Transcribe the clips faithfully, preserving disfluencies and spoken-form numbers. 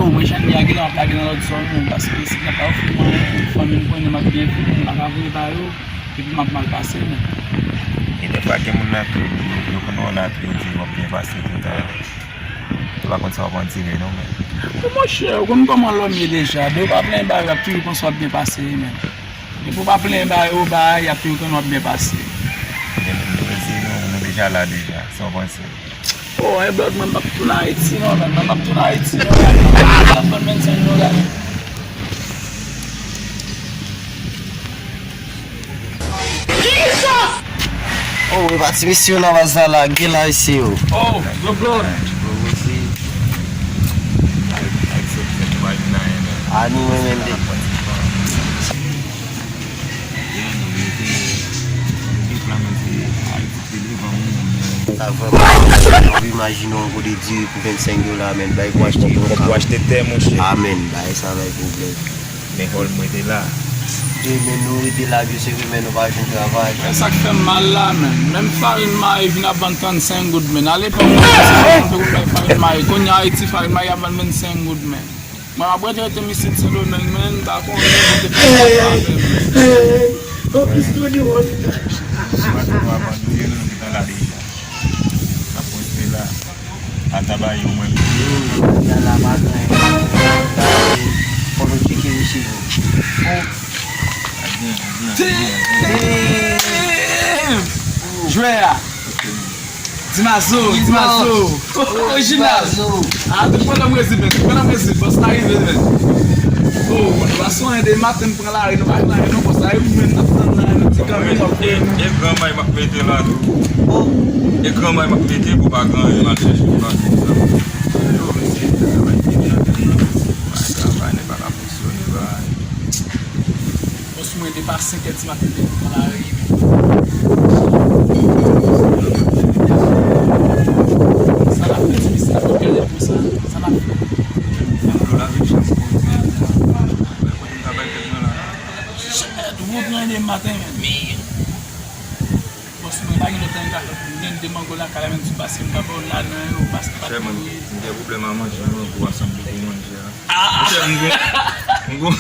Mwen, jan m lage la, m ap lage nan lòt zòn, men, paske si m ta ofri mwen, fanmi m konnen m ap byen viv, m pa ka voye ba yo, epi m ap mal pase, men. E dèfwa gen moun nan tou, yo konn wè w la tou, yo di w ap byen pase toutan. Yo pa konn sa w ap andire, non, men. Bon, monchè, ou konn kòman lòm ye deja, depi w pa plenyen ba yo, y ap toujou panse w ap byen pase, men. Depi w pa plenyen ba yo, ba, y ap toujou konn w ap byen pase. Men, men, men, se nou, nou deja la deja, sa w panse? Oh, e blòd, mwen p ap tounen Ayiti non, men mwen p ap tounen Ayiti non, men mwen p ap tounen Ayiti non. Oh, e pa ti mesye yo nan baz la, la, gen la, mesye yo. Oh, yo blòd. Ani mwen menm de. Sa vrèman, w ap imajine yon kote diri pou vennsenk dola, men, bay pou achte yon kòb pou achte tè, monchè. Ah, men, bay sa bay pwoblèm. Men hòl mwen te la. E men nou rete la, vye, se vre, men nou pa jwenn travay. Men sa k fè m mal la, men. Menm farin mayi vin ap vann trannsenk goud, men. Alepòk, mwen te konn bay farin mayi. Kounye a, Ayiti, farin mayi ap vann vennsenk goud, men. Mwen, m ap rete, rete m isit Sendomeng, men, m pa konnen, mwen te fè sa avè m. Anplis, Tony Rose. Si w pa t fè w abandone, nou gentan la deja. N ap rete la. Ata ba yo mwen. Yo, yo, ya la pa gen. Fò nou tcheke mesye yo. Oh. Damn! Jwè a. Dimazo, Dimazo. Orijinal. A, tout pandan Brezil, men. Tout pandan Brezil, bòs la rive, men. Oh, nou pa sonje de maten. Pran lari, nou pa nan lari non, konsa, e ou menm n ap tann la, nou ti kanpe, n ap fè. E, e gran may m ap mete la tou. E gran may m ap mete pou pa gen anyen m al chèche pou pa gen sa. Yo, mesye, travay fini anpil non. Travay, nèg pa ka fonksyone, bay. Bòs mwen depi a senk è di maten depi pran lari, men. Sa n ap fè, ti mesye, sa n ap fè pou sa? Sa n ap fè? Menm dlo la vin chans pou ou, men. Mwen, mwen, m travay tèt mwen la. Chèt, ou pran de maten, men. Bòs mwen pa gen lòt anyen ka fè pou mwen. Gen de mango lakay la, menm si w pase, m ka ba w ladan yo, paske pa t manje. M gen pwoblèm a manje, mango a sanble pou manje a. Ah! Monchè, m gon, m gon.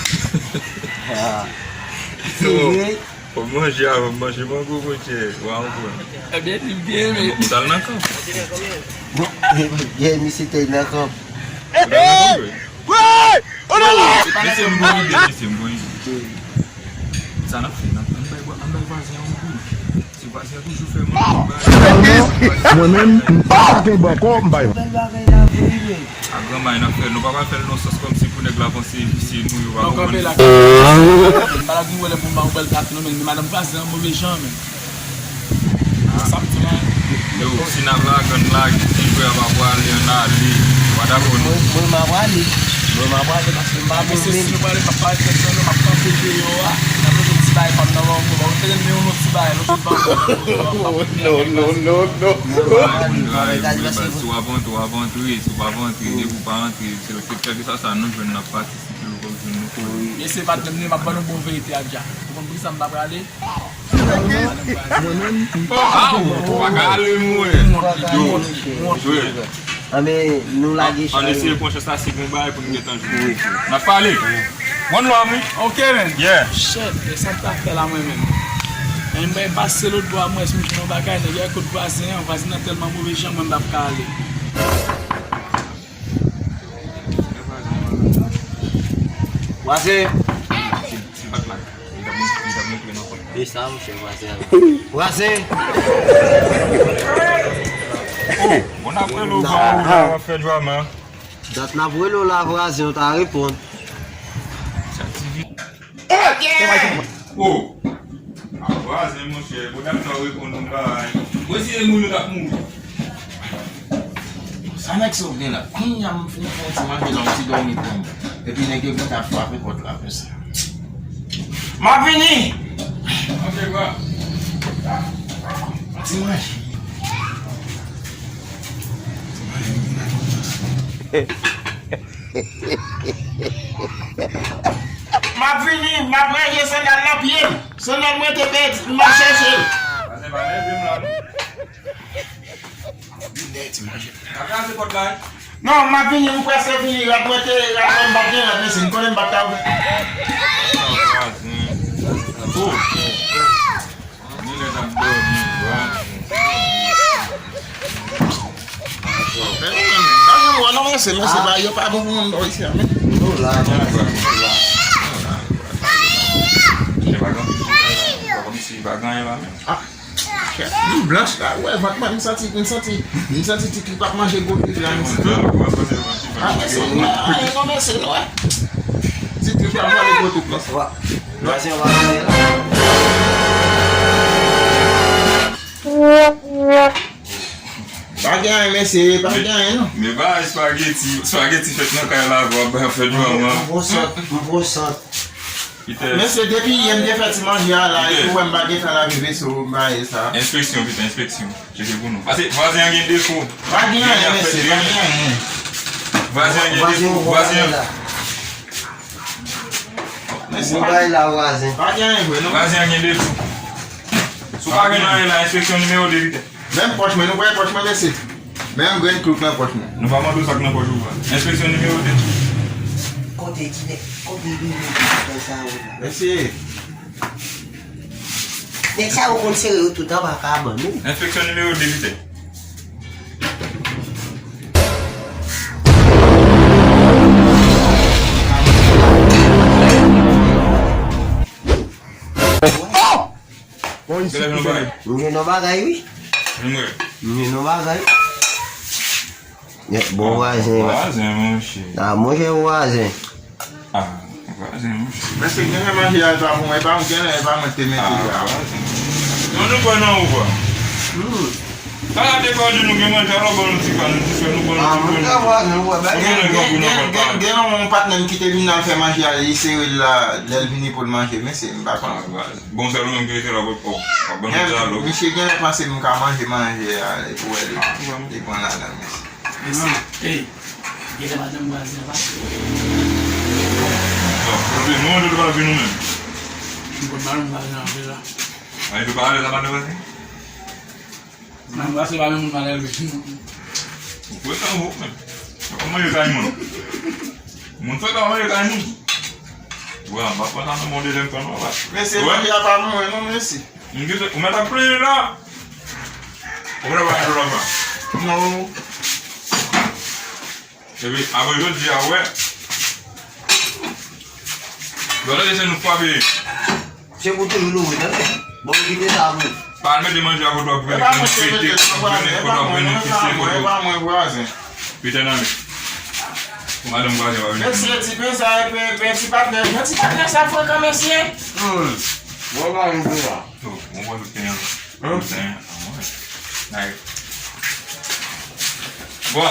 Ah. Se vre? Fò m manje avan m manje mango, monchè. Wa konprann. Ebyen, li byen, men. Ou t al nan kanp? Non, gen misye te nan kanp. Ou t al nan kanp, wi? Mesye, m gon ide, mesye, m gon ide. Sa n ap fè, n ap, ann bay, ann bay vwazen an yon kou. Se vwazen an toujou fè manje bay. Mwen menm, m pa ka kenbe ankò, m bay. Bèl bagay la vre, men. A granmay n ap fè l, nou pa pral fè l nan sans kòmsi pou nèg la panse visye nou, yo pa konprann. M pa la vin wè lè pou m ba w bèl kat non, men, men madanm vwazen an move jan, men. Sa m di la. Yo, si n ap lage, ann lage. Si jwè a pa prale, ann ale. Ou pa dakò, non? Mwen, mwen, m ap prale. Mwen, m ap prale paske m pa bon menm. Mesye, si nou prale, m ap parèt fèt nan, m ap kanpe deyò a. N ap mete ti bagay pa m nan ban m, ban m te renmen yon lòt ti bagay, lòt ti bagay. Non, non, non, non. Mwen, m ap prale, m ap prale. Si w ap antre, w ap antre. Si w pa antre, depi w pa antre, se kèlkeswa sa nou jwenn, n ap patisipe, nou p ap jwenn nou. Mesye, patnè m, m ap ban nou bon verite a dja. Ou konn poukisa m pa prale? Mwen menm, m pa ka ale mwen. Yo, jwe. Anben, nou lage chay. Ann eseye pran chans la, si gon bagay pou n gentan jwe. Wi. N ap pale. One love, wi. Ok, man. Yeah. Shit, e sa k ta fè la, mwen menm. Men mwen pase lòt bò a, mwen, si m jwenn yon bagay, nèg yo kot vwazen an, vwazen an tèlman move jan, mwen, m p ap ka ale. Vwazen! E sa, monchè, vwazen an. Vwazen! Oh, bon, n ap rele w, bon, w ap fè dwa, man. Dat n ap rele w la, vwazen, ou ta reponn. Sa ti vi- Oh! A vwazen, monchè, bon, dam nan reponn nou bay. Mwen, si e moun, yo t ap mouri. Sa nèg sa yo gen la? Kounye a m fin fè yon ti manje la, yon ti dòmi pou mwen. Epi nèg yo gentan frape pòt la konsa. M ap vini! Ok, bra. Yon ti manje. M ap vini, m ap ranje sandal nan pye m. Sandal mwen te pèdi, m al chèche l. Vwazen pa leve m la, non. Binè ti manje. Pa kraze pòt la, wi. Non, m ap vini, m prèske vini. Rad mwen te, rad mwen, m pa t gen rad, mesye, m konnen m pa t ka ouvè. Oh. Milèt ap dòmi, bwa. Men nou menm, pa janm wè non, mesye, mesye, ba yo pa bon pou moun bò isi a, men. Nou la, nou la, nou la. Se pa gran, pa kòmsi pa gen anyen la, men. Ah. Li blanch la, wè, vant mwen, m santi, m santi, m santi ti trip ap manje gwo trip la, m santi. Ah, mesye, nou wè, non, mesye, nou wè. Ti trip ap manje gwo trip la. Vwazen, vwazen, vwazen la. Pa gen anyen, mesye, pa gen anyen, non. Men ba espageti, espageti fèt nan kay la, vwa, ba fèt manman. M pran sant, m pran sant. Mesye, depi yè m te fè ti manje a la, epi w wè m pa gentan lave veso, m pa ye sa. Enspeksyon, Pita, enspeksyon. Tcheke pou nou. Pase vwazen an gen defo. Pa gen anyen, mesye, pa gen anyen. Vwazen an gen defo, vwazen an. Mesye, pa gen anyen vre, non. Vwazen an gen defo. Si w pa gen anyen la, enspeksyon nimewo de, Pita. Menm pòch mwen, nou wè pòch mwen, mesye. Men yon grenn klouk nan pòch mwen. Nou pa mande w sa k nan pòch ou a. Enspeksyon nimewo de. Kote ki nèg, kote li menm ki fè sa yo la? Mesye. Nèg sa yo konn sere yo tout anba kabann, wi. Enspeksyon nimewo de, Pita. Bon, isi, m gen yon bagay, wi. M gen yon bagay. Bon vwazen, wi. Vwazen, monchè. Ah, monchè, vwazen. Ah, vwazen, monchè. Mesye, gen lè manje a, e pa pou mwen, e pa mwen, gen lè, e pa mwen te mete a. Non, nou kwè nan ou, bwa. Hmm. Ala de pa di nou gen manje, alò ban nou ti pa, nou ti fè, nou ban nou ti pa. Ah, mwen ka vwazen, ou wè, bagay. Gen, gen, gen, gen yon patnè m ki te vin al fè manje a, li sere l la, lè l vini pou l manje, mesye, m pa konn. Bon, sèl ou menm ki rete la, w ap, w ap ban nou ti alo. Misye genlè panse m ka manje manje a, epi w wè li, li pran ladan l, mesye. Mesye, ey, genlè madanm vwazen an pase. Non, kote nou, nou pa vin nou menm. M konn madanm vwazen an vre la. A, li pa ale la madanm vwazen? Nan anbrase pa menm moun malelve. Ou kwè sa ou menm. Ou manje kay moun. Moun fè pa manje kay moun. Wè, m pa pran sa nan men yon dezyèm fwa non, wè. Mesye, manje a pa mwen non, mesye. M di ou mèt ap plenyen la. Ou mèt ap pale lòt la. Non. Epi, apre jodi a, wè. Jodi a, se nou frape. Se pou toujou louvri, tande. Bon, kite sa pou. Pa al mete manje a kote w ap benefisye, kote w ap benefisye, kote w. Pita nan men. Pou madanm vwazen pa vin. Mesye, ti pen sa, e pen, pen ti patnè. Yon ti patnè sa frekan, mesye. Hmm. Bon, pa vin pou la. Oh, bon, bon, tout pen an. Hein? Pen an, mwen. Nice. Bon.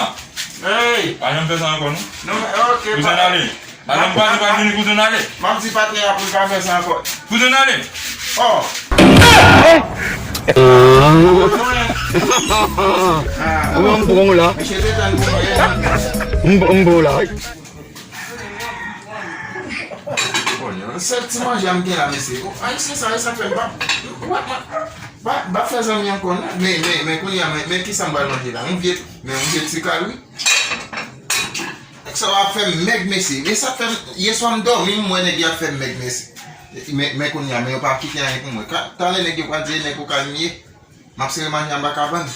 Hey! Pa janm fè sa ankò, non? Non, men, ok. Kouzen ale. Madanm pa nou pa vini, kouzen ale. M ap di patnè a pou l pa fè sa ankò. Kouzen ale. Oh! Ou menm pran w la. Misye te tann pou mwen. M, m pran w la. Bon, yon sèl ti manje a m gen la, mesye. Oh, ayisyen sa, e sa k fè m pa, pa, pa fè zanmi ankò, non. Men, men, men kounye a, men, men kisa m pral manje la? Yon vye, men yon vye ti kal, wi. Nèg sa yo ap fè m mèg, mesye. Men sa k fè m, yèswa m dòmi, m wè nèg yo ap fè m mèg, mesye. Men, men kounye a, men yo pa kite anyen pou mwen. Ka, talè nèg yo pral di, e nèg ou kal m ye. M ap sere manje anba kabann.